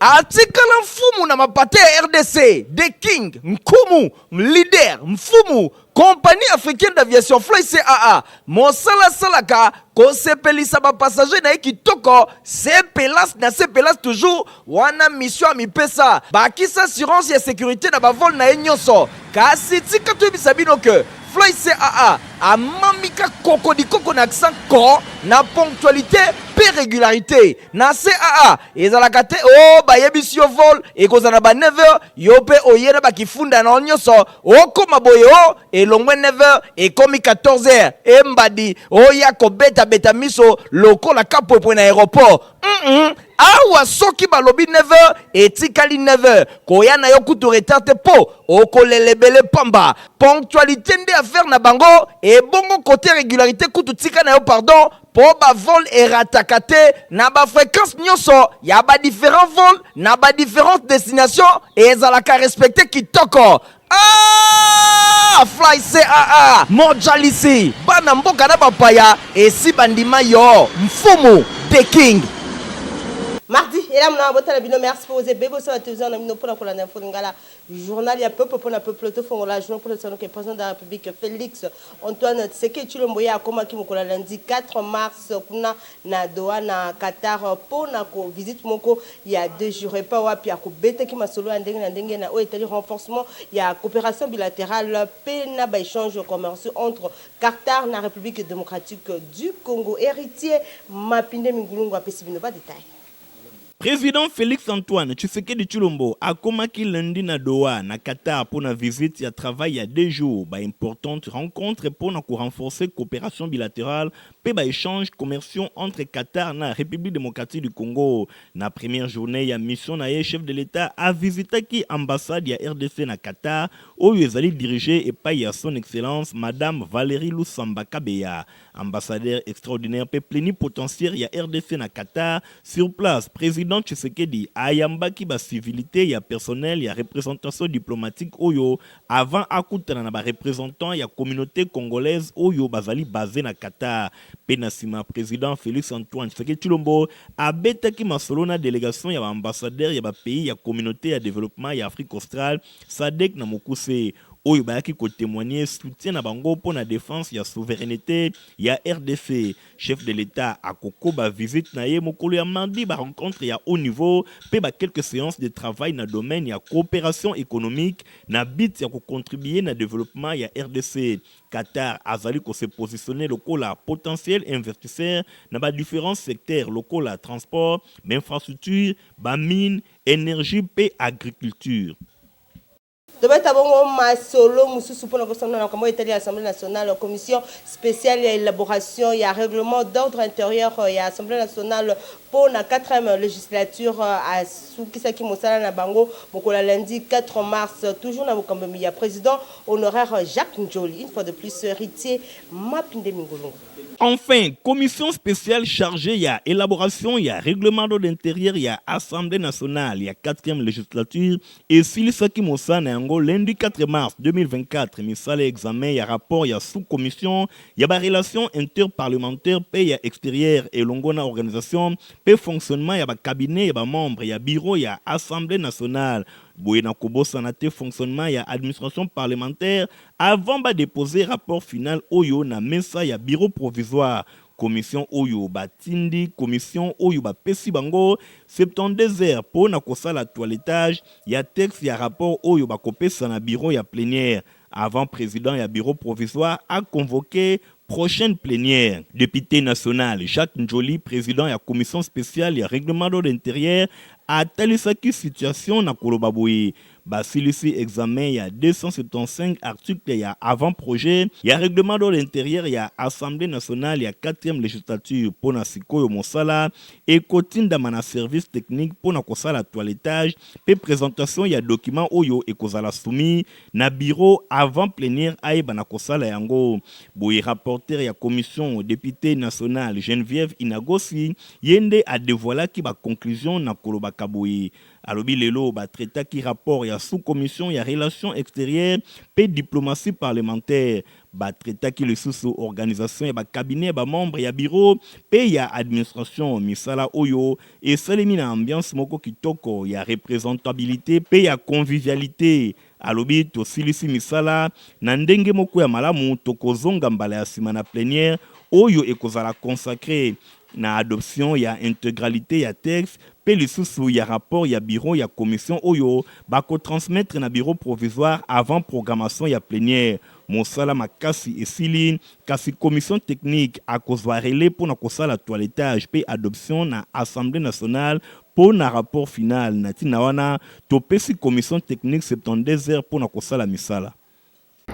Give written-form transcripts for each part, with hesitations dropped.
Atikala mfumu na mapate ya RDC, The King, Nkumu, leader, mfumu, Compagnie africaine d'aviation Fly CAA, mosala asalaka kosepelisa ba passager na ye kitoko, sepelas na sepelas toujours, wana mission amipesa, bakisa assurance ya securite na ba vol na ye nyonso. Kasi tika toyebisa bino que Fly CAA amamika kokodikoko na accent ko na ponctualite mpe regularite. Na CAA ezalaka te o oh, bayebisi yo vol ekozala na ba 9h, yo mpe oye na bakifunda na yo nyonso okoma boye o oh, elongwe 9h ekomi 14h embadi oya kobetabeta miso lokola kapwepwe na aéroport. Awa soki balobi 9h etikali 9h, koya na yo kutu retard te mpo okolela ebele pamba. Ponctualité nde affaire na bango, ebongo kote régularité kutu tika na yo pardon, mpo ba vol erataka te na ba fréquence nyonso ya ba différents vols na ba différentes destinations ezalaka respecte kitoko. Ah, Fly CAA mojalisi bana mboka na bapaya esi bandima yo mfumu The King. Mardi elamu na botala bino, merci pour ozebe boso ba télévision na bino mpona kolanda Info Lingala, journal ya peuple mpona peuple. Tofongola journal mpona tosanoke président de la République Félix Antoine Tshisekedi Tshilombo ye akomaki mokolo ya lundi 4 mars kuna na Doha na Qatar mpona ko visite moko ya 2 jours, epa wapi akobetaki masolo ya ndenge na ndenge na oyo etali renforcement ya coopération bilatérale mpe na baéchange commerciaux entre Qatar na République démocratique du Congo. Héritier Mapinde Mingulungu apesi bino badetail. Président Félix Antoine Tshisekedi Tshilombo akomaki lundi na Doha na Qatar pour na visite ya travail ya 2 jours, ba importante rencontre pour na renforcer coopération bilatérale pe ba échanges commerciaux entre Qatar na République démocratique du Congo. Na première journée ya mission na ye, chef de l'État avisitaki ambassade ya RDC na Qatar oyo ezali dirigé epai ya son excellence Madame Valérie Lusamba Kabeya, ambassadeur extraordinaire pe plénipotentiaire ya RDC na Qatar. Sur place, président Tshisekedi ayambaki ba civilité ya personnel ya représentation diplomatique oyo avant akutana na ba représentant ya communauté congolaise oyo bazali basé na Qatar. Pe na nsima, président Félix Antoine Tshisekedi Tshilombo abetaki masolo na délégation ya baambassadeur ya bapays ya Communauté ya développement ya Afrique australe, SADC na mokuse, oyo bayaki kotémoigner soutien na bango mpo na défense ya souveraineté ya RDC. Chef de l'État akokoba visite na ye mokolo ya mardi, barencontre ya haut niveau mpe ba quelques séances de travail na domaine ya coopération économique na but ya kocontribuer na développement ya RDC. Qatar azali kose positionner lokola potentiel investisseur na badifférents secteurs lokola transport, bainfrastructure, bamine, énergie mpe agriculture. Tobeta bongo masolo mosusu mpona kosangana na makambo etali Assemblée nationale. Commission spéciale ya élaboration ya règlement d'ordre intérieur ya Assemblée nationale mpo na 4e législature asukisaki mosala na bango mokolo ya lundi 4 mars, toujours na bokambi ya président honoraire Jacques Njoli. Une fois de plus, Héritier Mapinde Mingolongo. Enfin, commission spéciale chargée ya élaboration ya règlement d'ordre intérieur ya Assemblée nationale ya 4e législature esilisaki mosala na yango lundi 4 mars 2024, misala examen ya rapport ya sous-commission ya barelation interparlementaire mpe ya extérieure elongo na organisation mpe fonctionnement ya bacabinet ya bamembre ya bureau ya Assemblée nationale, boye na kobosana te fonctionnement ya administration parlementaire, avant badépose rapport final oyo na mesa ya bureau provisoire. Commission oyo batindi, commission oyo bapesi bango 72 heures mpo na kosala toilettage ya texte ya rapport oyo bakopesa na bureau ya plénière avant président ya bureau provisoire a convoqué prochaine plénière. Député national Jacques Njoli, président ya commission spéciale ya règlement d'ordre intérieur, atalisaki situation na koloba boye: basilisi examen ya 275 article ya avant projet ya règlement d'ordre intérieur ya Assemblée nationale ya 4e législature. Mpo na sikoyo, mosala ekotindama na service technique mpo na kosala toilettage mpe présentation ya document oyo ekozala soumis na bureau avant plénière ayeba na kosala yango. Boye rapporteur ya commission, député national Geneviève Inagosi, ye nde adévoilaki baconclusion na kolobaka boye. Alobi lelo ba traitaki rapport ya sous-commission ya relations exterieures mpe diplomatie parlementaire. Ba traitaki lisusu organisation ya ba cabinets ya ba membres ya bureau mpe ya administration. Misala oyo esalemi na ambiance moko kitoko ya representabilite mpe ya convivialite. Alobi tosilisi misala na ndenge moko ya malamu, tokozonga mbala ya sima na plenière oyo ekozala consacree na adoption ya integralite ya texte mpe lisusu ya rapport ya bureau ya commission oyo bako transmettre na bureau provisoire avant programmation ya plenière. Mosala makasi esili, kasi commission technique akozwa relais mpo na kosala toilettage mpe adoption na Assemblee nationale mpo na rapport final. Na ntina wana, topesi commission technique 72 heures mpo na kosala misala.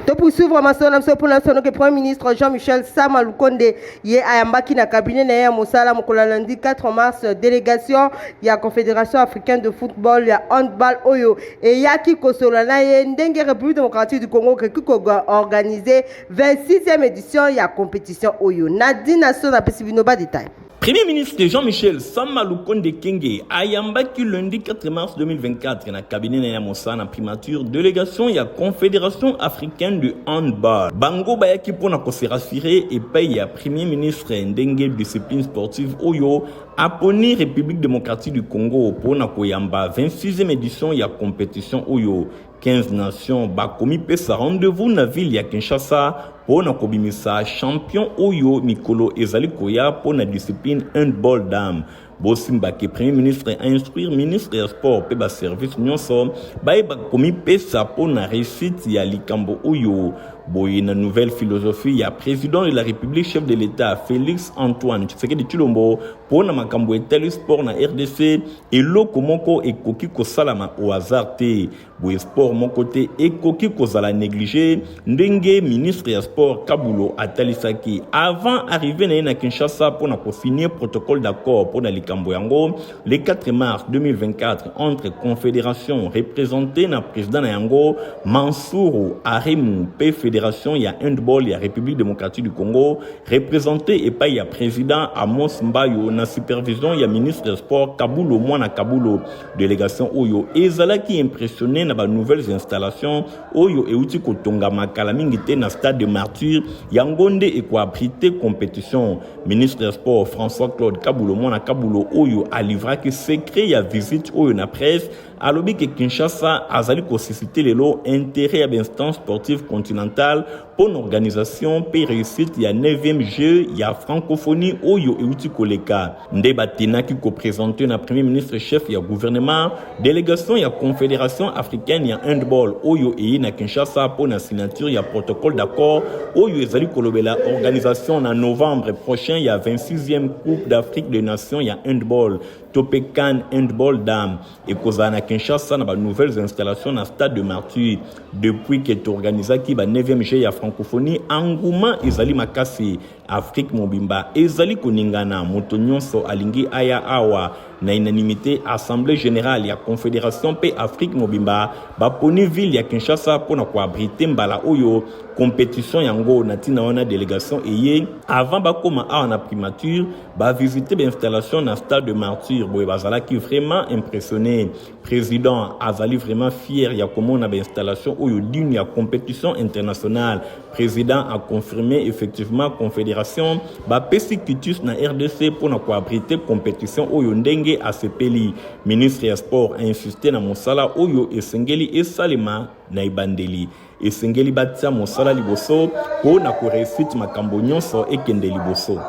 To poursuivre masolo na biso mpona biso noke Premier ministre Jean-Michel Sama Lukonde ye ayambaki na cabinet na ye ya mosala mokolo ya lundi 4 mars délégation ya Confédération africaine de football ya handball oyo eyaki kosolola na ye ndenge République démocratique du Congo ekoki koorganiser 26e édition ya compétition oyo. Nadine Asso napesi bino ba détail. Premier ministre Jean-Michel Sama Lukonde Kyenge ayambaki lundi 4 mars 2024 na cabinet na ya mosala na primature délégation ya Confédération africaine de handball. Bango bayaki mpo na kose rassurer epai ya Premier ministre ndenge discipline sportive oyo aponi République démocratique du Congo mpo na koyamba 26e édition ya compétition oyo. 15 nations bakomipesa rendez-vous na ville ya Kinshasa mpo na kobimisa champion oyo mikolo ezali koya mpo na discipline handball dame. Bosimba ke Premier ministre a instruire ministre ya sport mpe ba service nyonso bayeba komipesa mpo na réussite ya likambo oyo. Boye na nouvelle philosophie ya président de la République, chef de l'État Félix Antoine Tshisekedi Tshilombo mpo na makambo etali sport na RDC, eloko moko ekoki kosalama au hasard te. Boye sport moko te ekoki kozala neglige, ndenge ministre ya sport Kabulo atalisaki avant arrivée na ye na Kinshasa mpo na kosigner protocole d'accord mpo na likambo yango le 4 mars 2024 entre confédération représentée na président na yango Mansourou Aremu mpe fédération ya handball ya République démocratique du Congo représentée epai ya président Amos Mbayo na supervision ya ministre ya sport Kabulo Mwana Kabulo. Délégation oyo ezalaki impressionné na ba nouvelles installations oyo euti kotongama kala mingi te na stade de Martyrs, yango nde ekoabrite compétition. Ministre ya sport François Claude Kabulo Mwana Kabulo oyo alivraki secret ya visite oyo na presse alobi ke Kinshasa azali kosuscite lelo intérêt ya bainstance sportive continentale mpo na organisation mpe réussite ya 9e jeu ya francophonie oyo euti koleka. Nde batenaki kopresente na Premier ministre chef ya gouvernement délégation ya Confédération africaine ya handball oyo eye na Kinshasa mpo na signature ya protocole d'accord oyo ezali kolobela organisation na novembre prochain ya 26e Coupe d'Afrique des Nations ya handball to mpe CAN handball dame ekozala na Kinshasa na ba nouvelles installations na stade de Martyrs. Depuis que toorganisaki ba 9e jeu ya francophonie, engouement ezali makasi. Afrique mobimba ezali koningana, moto nyonso alingi aya awa. Na unanimité, Assemblée générale ya Confédération mpe Afrique mobimba baponi ville ya Kinshasa mpo na koabrite mbala oyo compétition yango. Na ntina wana délégation eye avant bakoma awa na primature ba visiter ba installation na stade de Martyrs. Boye bazalaki vraiment impressionné. Président azali vraiment fier ya komona ba installation oyo digne ya compétition internationale. Président a confirmé effectivement confédération bapesi quitus na RDC mpo na koabrite compétition oyo ndenge asepeli. Ministre ya sport a insisté na mosala oyo esengeli esalema na ebandeli. Esengeli batia mosala liboso mpo na koreusite makambo nyonso ekende liboso.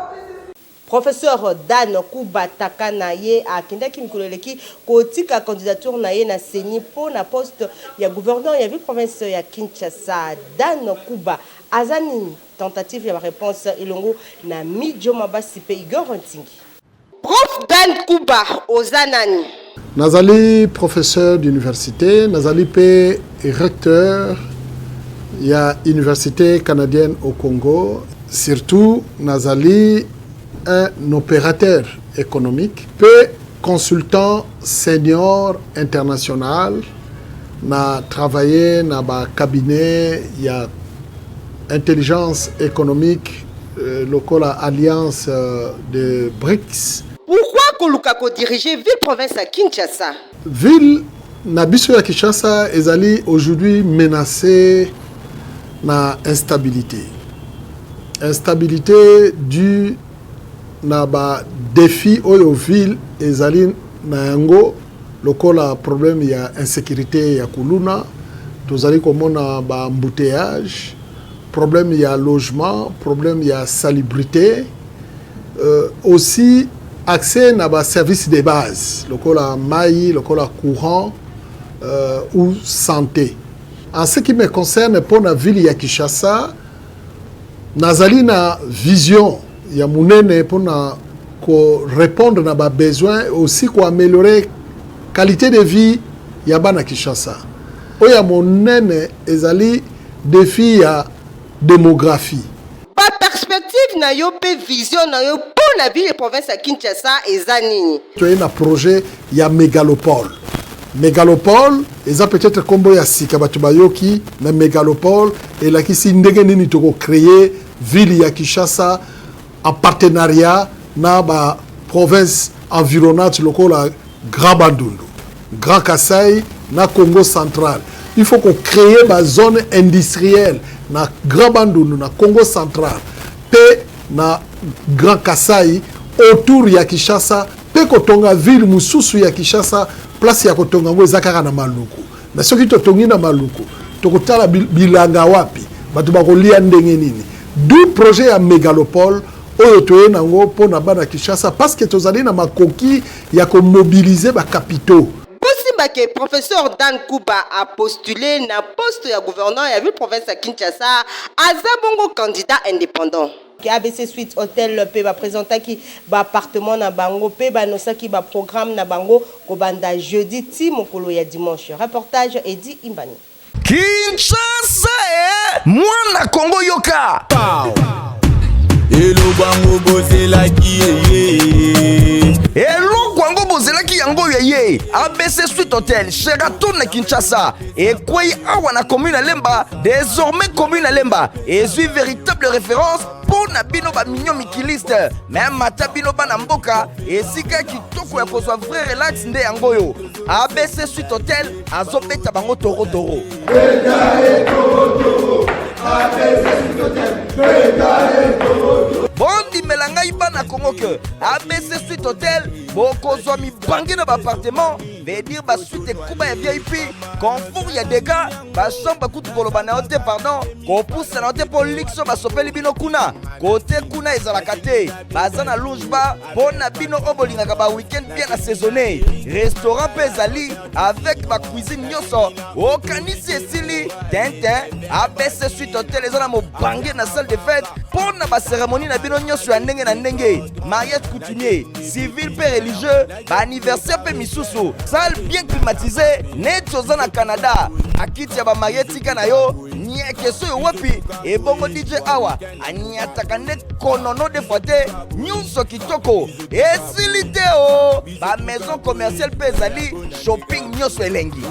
Professeur Dan Kubatakana ye akendaki mikolo eleki kotika candidature na ye na CENI mpo na poste ya gouverneur ya ville-province ya Kinshasa. Dan Kuba aza nini? Tentative ya ba reponses elongo na Midjo Mabasi mpe Igor Ntingi. Prof Dan Kuba oza nani? Nazali professeur d'université, nazali mpe recteur ya université canadienne au Congo. Surtout nazali un opérateur économique mpe consultant senior international. Na travailler na ba cabinet ya intelligence économique lokola alliance de BRICS. Pourquoi Oza koluka ko diriger ville province ya Kinshasa? Ville na biso ya Kinshasa ezali aujourd'hui menacee na instabilite. Instabilite due na ba defis oyo ville ezali na yango lokola problème ya insecurite ya kuluna, tozali komona ba embouteillages, problème ya logement, problème ya salubrite, aussi accès na ba services de base lokola mayi, lokola courant ou sante. En ce qui me concerne mpo na ville ya Kinshasa, nazali na vision ya munene mpo na ko repondre na ba besoins aussi ko ameliorer qualite de vie ya bana Kinshasa. Oyo ya monene ezali defi ya demographie. Ba perspectives na yo mpe vision na yo mpo na ville et province ya Kinshasa eza nini? Toye na projet ya megalopole. Megalopole eza peut-etre kombo ya sika bato bayoki, mais megalopole elakisi ndenge nini toko creer ville ya Kinshasa en partenariat na ba provinces environnantes lokola Grand Bandundu, Grand Kasaï na Congo central. Il faut ko creer ba zones industrielles na Grand Bandundu, na Congo central pe na Grand Kasaï autour ya Kinshasa pe kotonga ville mosusu ya Kinshasa. Place ya kotonga yango eza kaka na Maluku. Mais soki totongi na Maluku, tokotala bilanga wapi, bato bakolia ndenge nini? D'où projet ya megalopole oyo toye nango mpo na bana Kinshasa, parce que tozali na makoki ya ko mobiliser ba capitaux. Bosimba ke Professeur Dan Kuba a postuler na poste ya gouverneur ya ville-province ya Kinshasa, aza bongo candidat independant. ABC Suites Hotel mpe ba presentaki ba appartements na bango mpe ba annoncaki ba programmes na bango kobanda jeudi tii mokolo ya dimanche. Reportage Eddy Imbani. Kinshasa eh! Mwana Congo yoka! Eloko yango bozelaki ye. Eloko yango bozelaki yango oyo ye ABC Suite Hotel Sheraton na Kinshasa ekwei awa na commune ya Lemba. Désormais commune ya Lemba ezwi véritable référence mpo na bino ba mignon mikiliste, meme ata bino bana mboka, esika ya kitoko ya kozwa vrai relax nde yango oyo ABC Suite Hotel azobeta bango toro toro. Bondimela ngai bana Congo ke ABC Suite Hotel bokozwa mibange na baappartement, veut dire basuite ekuba ya VIP, confort ya dégâts, bachambre kutu koloba na yo te, pardon, kopusa na yo te mpo luxe oyo basopeli bino kuna kote kuna ezalaka te. Baza na lounge bar mpo na bino oyo bolingaka ba weekend bien assaisonné. Restaurant mpe ezali avec ba cuisine nyonso. Okanisi esili tintin? ABC Suite Hotel eza na mobange na salle de fête mpo na baceremonie na bino nyonso ya ndenge na ndenge, mariage coutumier, civil mpe religieux, baanniversaire mpe misusu. Salle bien climatisée neti oza na Canada. Akiti ya bamarie tika na yo niekeso oyo wapi ebongo DJ awa aniataka nde konono de fois te, nyonso kitoko esili te o ba maison commerciale mpe ezali shopping nyonso elengi.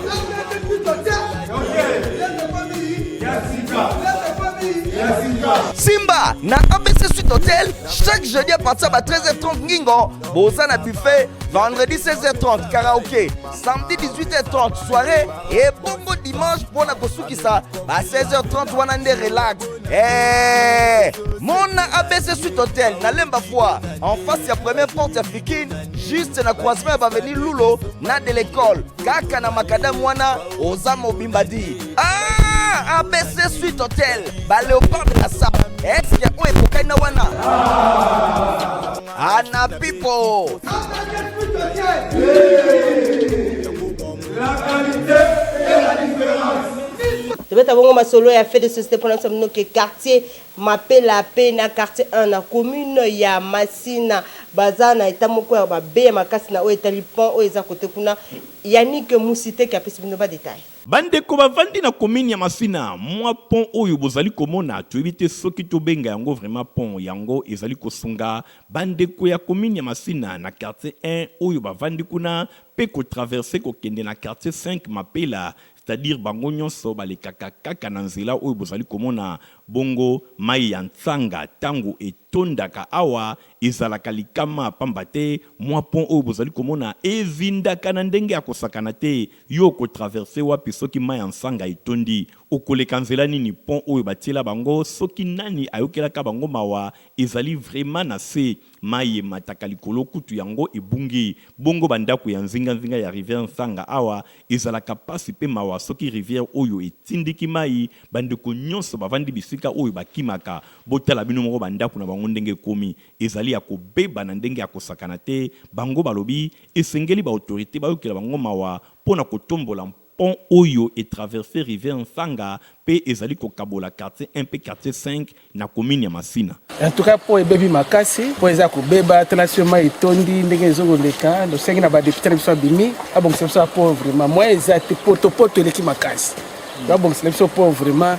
Simba na ABC Suite Hotel chaque jeudi à partir ya 13h30 ngingo boza na buffet, vendredi 16h30 karaoke, samedi 18h30 soirée ebongo dimanche mpona kosukisa ba 16h30 wana nde relax. Hey, mona ABC Suite Hotel na Lemba Foire, en face ya première porte ya Fikine, juste na croisement ya baveni Lulo na de l'école, kaka na makadamu wana oza mobimba di. Ah, ABC Suite Hotel ba léopard de la sap, eske oyo ekokani na wana ana pipo. Tobeta bongo masolo ya fait de société mpona biso bino ke quartier Mapela pe na quartier 1 na commune ya Masina baza na eta moko ya mabe ya makasi na oyo etali pont oyo eza kote kuna. Yannick Musiteke apesi bino ba details. Bandeko bavandi na commune ya Masina, mwa pont oyo bozali komona, toyebi te soki tobenga yango vraiment pont, yango ezali kosunga bandeko ya commune ya Masina na quartier 1 oyo bavandi kuna mpe ko traverser kokende na quartier 5 Mapela, c'est-à-dire bango nionso balekaka kaka na nzela oyo bozali komona. Bongo mai ya nsanga ntango etondaka awa ezalaka likama, pamba te mwa pont oyo bozali komona ezindaka na ndenge ya kosakana te. Yo oko traverser wapi soki mai ya nsanga etondi? Okoleka nzela nini? Pont oyo batiela bango soki nani ayokelaka bango mawa ezali vraiment na se. Mayi emataka likolo kutu yango ebungi. Bongo ba ndako ya nzinga nzinga ya rivière Nsanga awa ezalaka pasi pe mawa soki rivière oyo etindiki mayi, ba ndeko nionso bavandi bisika oyo bakimaka. Botala bino moko ba ndako na bango ndenge ekomi. Ezali ya kobeba na ndenge ya kosakana te. Bango balobi esengeli ba autorites bayokela bango mawa po na kotombola Pont oyo e traverser rivière Nsanga pe ezali kokabola quartier 1 pe quartier 5 na commune ya Masina. En tout cas pont ebebi makasi, pont eza kobeba, tala soki mayi etondi ndenge ezo koleka, tosengi na ba depute na biso abimi abongisa biso pont vraiment, moyen eza te, potopoto eleki makasi, babongisela biso pont vraiment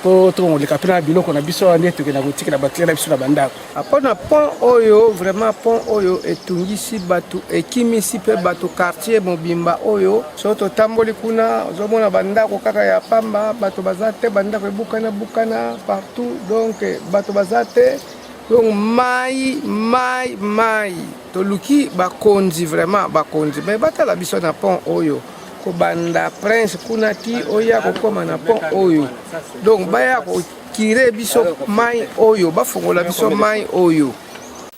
po tokoleka mpe na biloko na biso awa nde tokenda kotikela baklia na biso na bandako. Mpo na pont oyo vraiment pont oyo etungisi bato ekimisi mpe bato quartier mobimba oyo soki totamboli kuna ozomona bandako kaka ya pamba bato baza te bandako ebukana bukana partout donc bato baza te donc mai mai mai toluki bakonzi vraiment bakonzi me batala biso na pont oyo kobanda prince kuna ti oya kokoma na pont oyo donc baya Kire biso mai oyo bafongola biso mai oyo.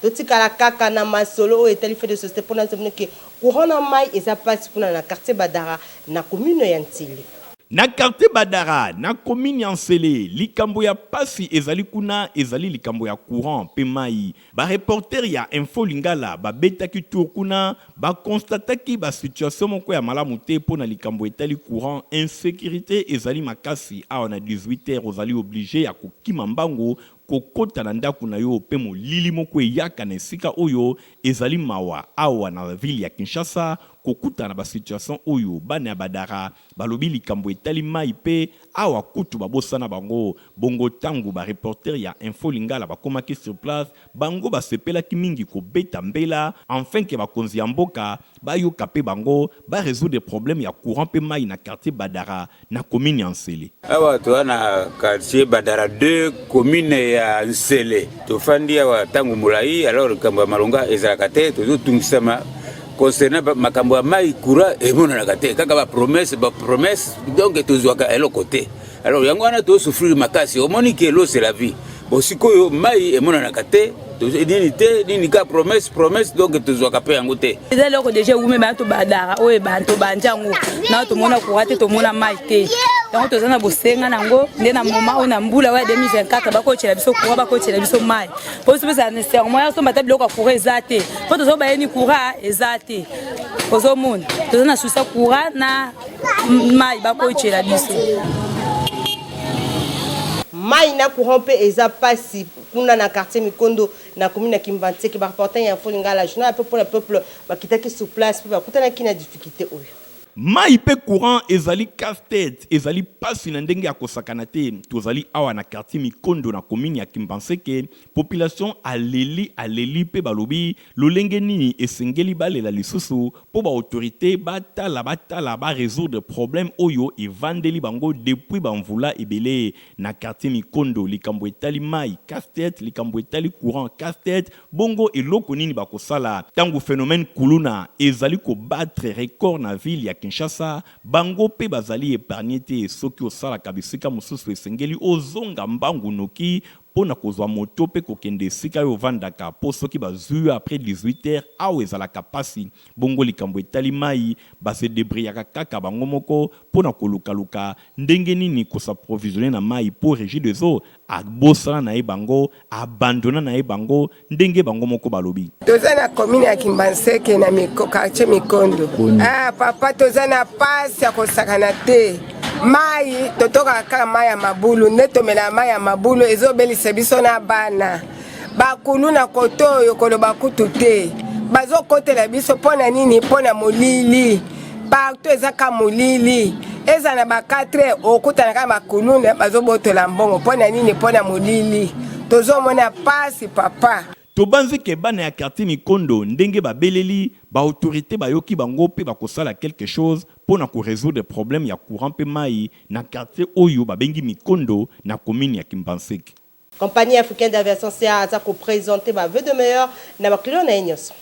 Totikala kaka na masolo oyo etali fait de société mpo na nzembo ke courant na mai eza pasi kuna na quartier Badara na commune ya Nsele. Na quartier Badara, na commune ya Nsele, likambo ya pasi ezali kuna ezali likambo ya courant pe mayi. Ba reporters ya Info Lingala babetaki tour kuna, ba constataki ba situation moko ya malamu te mpo na likambo etali courant, insecurite ezali makasi awa na 18 heures ozali oblige ya kokima mbangu kokota na ndaku na yo mpe molili moko eyaka na esika oyo ezali mawa awa na ville ya Kinshasa kokutana ba situation oyo bana ya Badara Balobi likambo etali mayi pe awa kutu babosana bango. Bongo tango ba reporters ya Info Lingala bakomaki sur place, bango basepelaki mingi kobeta mbela enfin que bakonzi ya mboka bayoka pe bango, ba resoudre problème ya courant pe mayi na quartier Badara na commune ya N'sele. Awa toza na quartier Badara 2 commune ya N'sele. Tofandi awa tango molayi alors likambo ya malonga ezalaka te, tozotungisama concernant makambo ya mai courant emonanaka te kaka ba promesse ba promesse donc tozwaka eloko te alors yango wana tosouffrir makasi omoni ke l'eau c'est la vie bon sikoyo mai emonanaka te nini te nini ka promesse promesse donc tozwaka mpe yango te eza eloko deja ewume bana tobadaka oyo ebanda tobandi yango na tomona courant te tomona mai te yango toza na bosenga na yango nde na moma oyo na mbula oyo ya 2024 bakotyela biso courant bakotyela biso mai po biso pesa nécessairement ya somba ata biloko ya courant eza te po tozo bayeni courant eza te ozomona toza na susa courant na mai bakotyela biso. Mai na courant mpe eza pasi kuna na quartier Mikondo na commune ya Kimbanseke. Ba reporters ya Info Lingala, journal ya peuple mpo na peuple, bakitaki sur place mpe bakutanaki na difficulte oyo. Mayi pe courant ezali casse tete, ezali pasi na ndenge ya kosakana te. Tozali awa na quartier Mikondo na commune ya Kimbanseke, population aleli aleli pe balobi lolenge nini esengeli balela lisusu po ba autorites batala batala ba resoudre problème oyo evandeli bango depuis ba mvula ebele na quartier Mikondo. Likambo etali mayi casse tete, likambo etali courant casse tete, Bongo eloko nini bakosala tango phenomène kuluna ezali ko battre record na ville ya Kinshasa? Bango pe bazali epargner te, soki osalaka bisika mosusu esengeli ozonga mbangu noki po na kozwa moto pe kokende esika yo ovandaka po soki bazui yo après 18 heures awa ezalaka pasi. Bongo likambo etali mayi, ba se debrouillaka kaka bango moko po na koluka-luka ndenge nini ko s'approvisionner na mayi po Regideso Abosana na ye bango, abandonna na ye bango, ndenge bango moko balobi. Toza na commune ya Kimbanseke na miko, quartier Mikondo. Ah papa toza na pasi ya kosakana te. Mai totokaka kaka mai ya mabulu nde tomelaka mai ya mabulu ezobelisa biso na bana. Bakuluna kote oyo koloba kutu te. Bazokotela biso mpo na nini? Mpo na molili. Partout eza ka molili. Eza na ba 4 heures okutana kaka bakuluna bazobotola mbongo mpo na nini? Mpo na molili. Tozomona pasi papa. Tobanzi ke bana ya quartier Mikondo ndenge babeleli, ba autorites bayoki bango mpe bakosala quelque chose mpo na ko resoudre problème ya courant mpe mayi na quartier oyo babengi Mikondo na commune ya Kimbanseke. Compagnie africaine d'aviation CAA aza ko presenter ba vœux de meilleur na ba clients na ye nionso.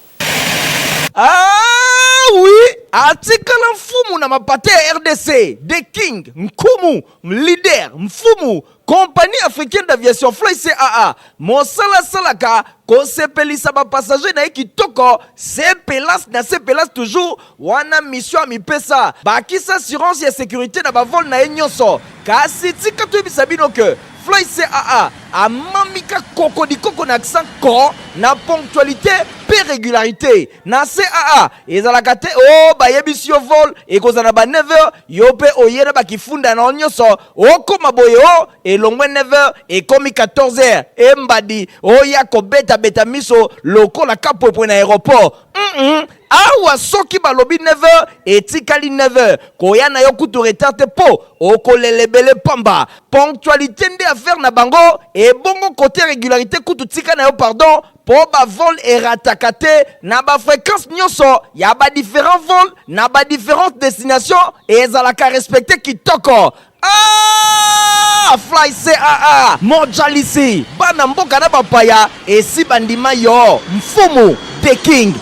Ah oui, atikala mfumu na mapate ya RDC, The King, nkumu, leader, mfumu, Compagnie africaine d'aviation Fly CAA mosala asalaka kosepelisa ba passagers na ye kitoko sepelas na sepelas toujours wana mission amipesa bakisa assurance ya securite na ba vol na ye nyonso kasi tika toyebisa bino que Fly CAA amamika kokodikoko na accent ko na ponctualité mpe régularité Na CAA ezalaka te oh bayebisi yo vol ekozala na ba 9h yo pe oye na ba kifunda na yo nyoso okoma boye oh elongwe 9h ekomi 14h embadi oya kobeta beta miso lokola kapwepwe na aeroport hum awa soki balobi 9h etikali 9h koya na yo kutu retard te po okolela ebele pamba ponctualite nde affaire na bango ebongo cote regularite kutu tika na yo pardon Po ba vol erataka te na ba frequences nionso ya ba differents vols na ba differentes destinations ezalaka respecter kitoko. Ah! Fly CAA Mojalisi bana mboka na bapaya esi bandima yo mfumu the king.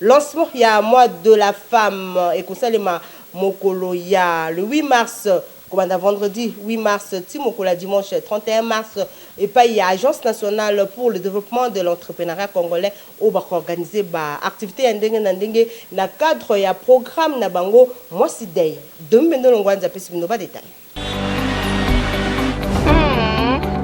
Lancement ya mois de la femme ekosalema mokolo ya le 8 mars Kobanda vendredi 8 mars tii mokolo ya dimanche 31 mars epayi ya Agence nationale pour le développement de l'entrepreneuriat congolais oyo bako organiser ba activites ya ndenge na ndenge na cadre ya programme na bango Mwasi Day. Domi Bendolo Ngwanzi apesi bino ba details.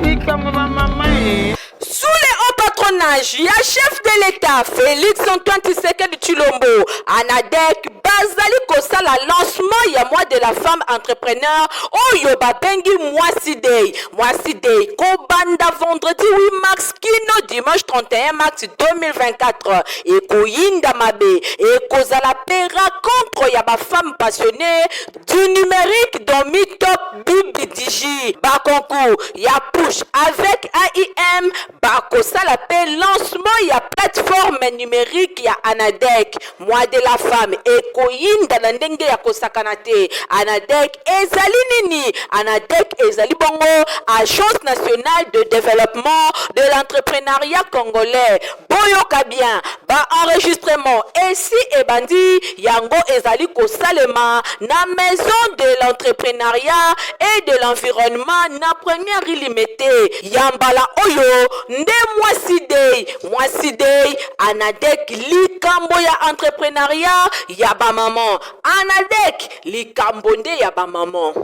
Likambo ba mama eh. Sous le haut patronage ya chef de l'Etat Felix Antoine Tshisekedi Tshilombo, ANADEC bazali kosala lancement ya mois de la femme entrepreneur oyo babengi Mwasi Day. Mwasi Day kobanda vendredi 8 mars kino dimanche 31 mars 2024 ekoyinda mabe, ekozala pe racontre ya ba femmes passionnees Du numerique dans Mitop BBDG ba concours ya push avec AIM bakosala pe lancement ya plateforme numerique ya ANADEC mois de la femme ekoyinda na ndenge ya kosakana te ANADEC ezali nini ANADEC ezali bongo Agence nationale de développement de l'entrepreneuriat congolais Boyoka bien, ba enregistrements esi ebandi, yango ezali kosalema na Maison de l'entrepreneuriat et de l'environnement na première rue Limete. Ya mbala oyo nde Mwasi Day, Mwasi Day, Anadec likambo ya entrepreneuriat ya ba mamans. Anadec likambo nde ya ba mamans.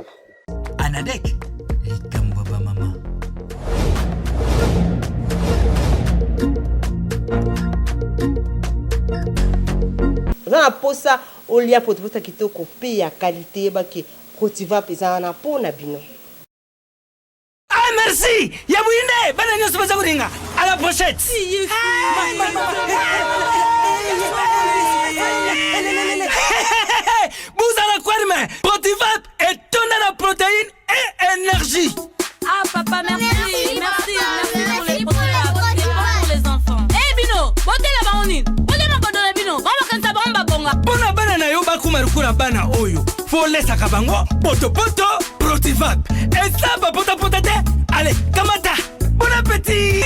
Anadec likambo ya bamama. Oza na posa olia potopoto ya kitoko pe ya qualite yeba ke Protivap eza wana po na bino. Ah merci ya buyinde bana nyonso baza kolinga à la prochaine. Buzala kwerme Protivap etonda na protéine et énergie. Ah papa merci merci merci, merci pour les Protivap c'est bon pour les enfants. Eh bino botela bango nini? Bolia makodo na bino bango bakanisa bango babonga. Mpo na bana na yo bakoma lokola bana oyo fo olesaka bango potopoto Protivap eza bapotapota te ale kamata bon appétit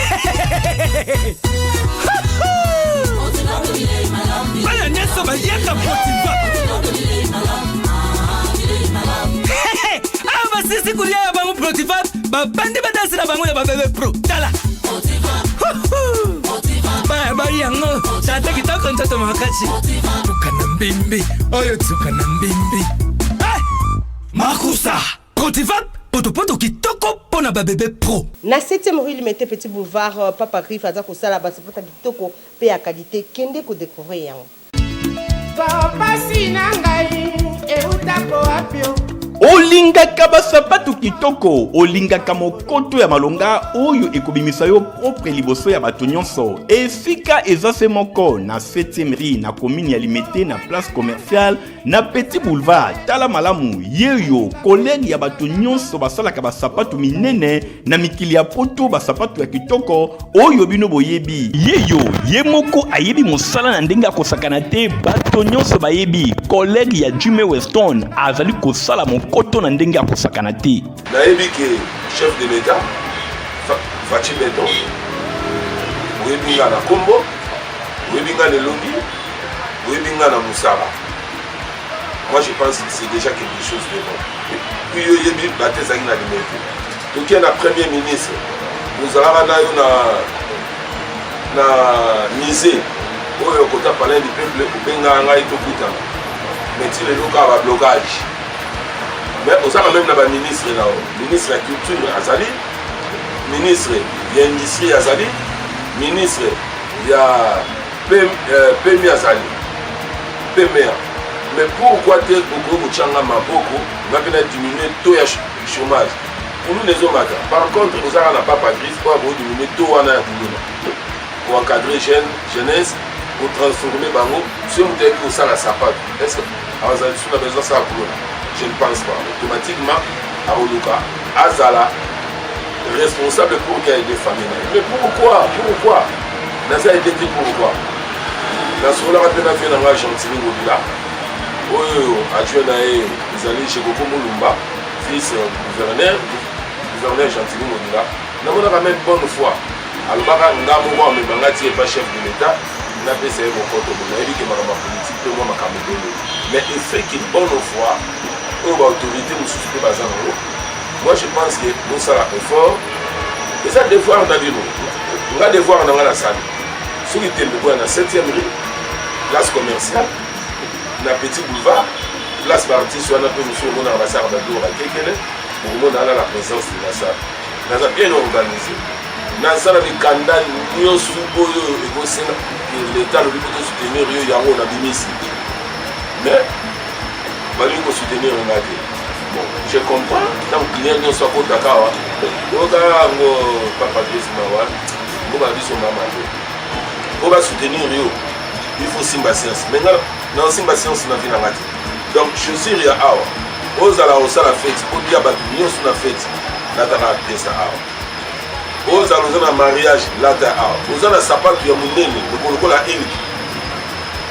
bana nyonso baliaka Protivap awa basisi kolia ya bango Protivap babandi badansi na bango ya babebe pro tala bayi yango tata kitoko nzoto makasi tuka na mbimbi oyo tuka na mbimbi Makusa Protivap potopoto kitoko mpo na babebe pro. Na septième rue Limete petit boulevard papa griffe aza kosala ba sapatu ya kitoko pe ya qualite kende ko decouvrir yango. Pasi na ngai eutako wapi o? Olingaka basapatu kitoko, olingaka mokoto ya malonga oyo ekobimisa yo propre liboso ya bato nyonso. Esika eza se moko na 7e rue na commune ya Limete na place commerciale na Petit Boulevard. Tala malamu, yeyo collègue ya bato nyonso basalaka basapatu minene na mikili ya poto, basapatu ya kitoko oyo bino boyebi. Yeyo ye moko ayebi mosala na ndenge akosakana te, bato nyonso bayebi. Collègue ya Jimmy Weston azali kosala mokoto na ndenge akosakana te. Nayebi ke chef de l'Etat Fatshi Beton, oyebi nga na kombo, oyebi nga na elongi, oyebi nga na mosala. Moi je pense que c'est déjà quelque chose de bon. Puis yo oyebi bato ezalaki na Limete. Toke na premier ministre, ozalaka na yo na na musée oyo kota palais du peuple, obengaka ngai tokutana, mais ti lelo kaka ba blocage. Mais ozalaka meme na ba ministre na yo, ministre ya culture azali, ministre ya industrie azali, ministre ya PMI azali, PMA. Mais pourquoi te okoki kotya nga maboko, nga mpe na diminue taux ya chômage, kuluna ezomata. Par contre ozalaka na papa griffe oyo akodiminuer taux wana ya kuluna, koencadrer jeune jeunesse, kotransformer bango. Soki moto ayebi kosala sapato, est ce que azala lisusu na besoin asala kuluna? Je ne pense pas. Automatiquement akoluka azala responsable pour qu'il aide famille na ye. Mais pourquoi, pourquoi naza aide te? Pourquoi? Nasololaka mpe na vie na ngai Gentiny Ngobila, oyo adjoint na ye ezali Jekoko Mulumba, vice gouverneur, gouverneur Gentiny Ngobila. Namonaka même bonne foi, alobaka nga moko amema nga ti epa chef de l'État, napesa ye mokoto. Bo nayebi ke makambo ya politike mpe mwa makambo ebele, mais effet ke bonne foi oyo baautorité mosusu mpe baza nango, moi je pense que bosala effort, eza devoir na bino. Nga devoir na nga nasali, soki tembe koya na 7e rue, place commerciale, na Petit Boulevard, place baartiste wana mpe mosusu omonaka basalaka babiloko bakekele, okomona wana la présence de la salle. Naza bien organisé, nasala mikanda nyonso oyo ekosenga leta alobi po tosoutenir yo, yango nabimisi, mais balingi kosoutenir nga te. Bon, je comprends, ntango client nyonso akotaka awa, oyoka yango papa Chris mawa mboka na biso mama te. Po basoutenir yo, il faut simba science, mais nga naosimba science na vie na nga te. Donc chaussure ya awa, ozala kosala fete, otia bato nyonso na fete, lataka pièce awa. Ozala oza na mariage, lata awa. Oza na sapatu ya monene lokola eliki,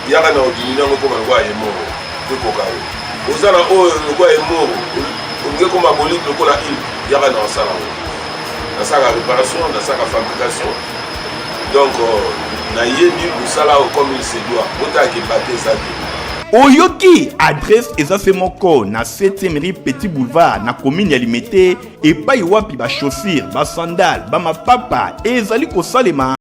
yaka na odimini yango ekoma lokola emoro ekoka yo. Oza na oyo lokola emoro, olingi ekoma bolite lokola ilk, yaka na osala yango. Nasalaka réparation, nasalaka fabrication, donc nayebi mosala oyo comme il se doit. Botalaka ebate eza te. Oyoki adresse eza se moko na 7e rue Petit Boulevard na commune ya Limete, epai wapi ba chaussures, ba sandales, ba mapapa ezali kosalema.